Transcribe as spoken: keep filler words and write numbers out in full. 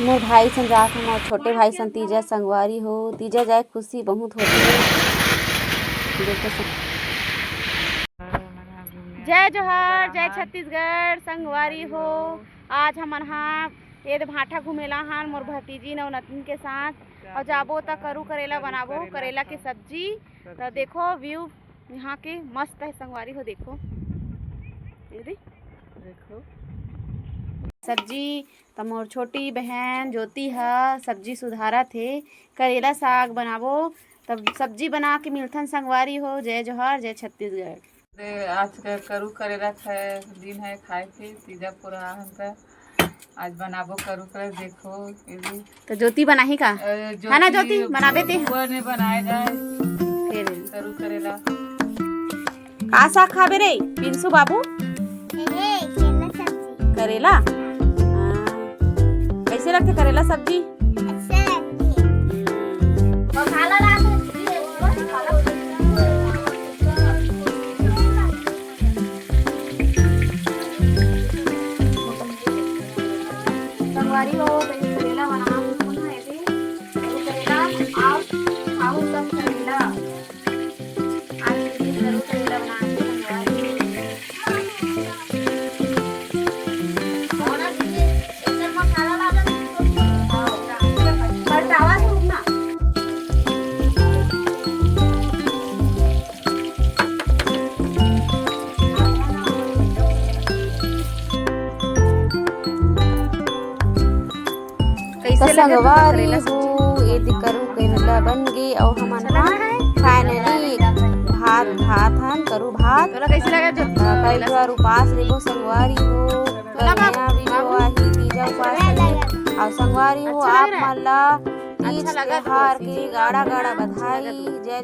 मोर भाई सन जात हे, मोर छोटे भाई सन तीजा संगवारी हो, तीजा जाए खुशी बहुत होथे। देखो सन-, जय जोहार, जय छत्तीसगढ़ संगवारी हो। आज हमन हा ये दे भांठा घूमेला हन मोर भतीजी नवनतिन के साथ, और जाबो त करू करेला बनाबो, करेला के सब्जी। त देखो view यहाँ के मस्त है संगवारी हो, देखो ये दे। देखो सब्जी, त मोर छोटी बहन ज्योति ह सब्जी सुधारत हे, करेला साग बनाबो, तब सब्जी बना के मिलथन संगवारी हो। जय जोहार, जय छत्तीसगढ़। दे, आज का करू करेला खाए दिन है, खाए के तीजा पूरा हमका। आज बनाबो करू करेला, देखो ये भी। तो ज्योति बनाही का? अ, है ना ज्योति, ज्योति बनाबे ते? ऊपर ने बनाए जाए फिर करू करेला। का साग खाबे रे पिंसू बाबू? अरे, करेला सब्जी। करेला? हाँ। कैसे लगथे करेला सब्जी? अच्छा लगथे। मसाला डाल दो। संगवारी हो, कहीं करेला बना दो, सुन रहे थे। करेला, आप खाओ सब करेला। आज ये जरूर करेला बना के संगवारी हो। त संगवारी हो, ये दे करू करेला बन गे, अउ हमन हा finally भात खात हन, करू भात। तोला कैसे लगा जो? त कई बार उपास लेबो संगवारी हो, कल नया video आही तीजा उपास के। अउ संगवारी हो, आप मन ला तीज त्योहार के गाड़ा गाड़ा बधाई। जय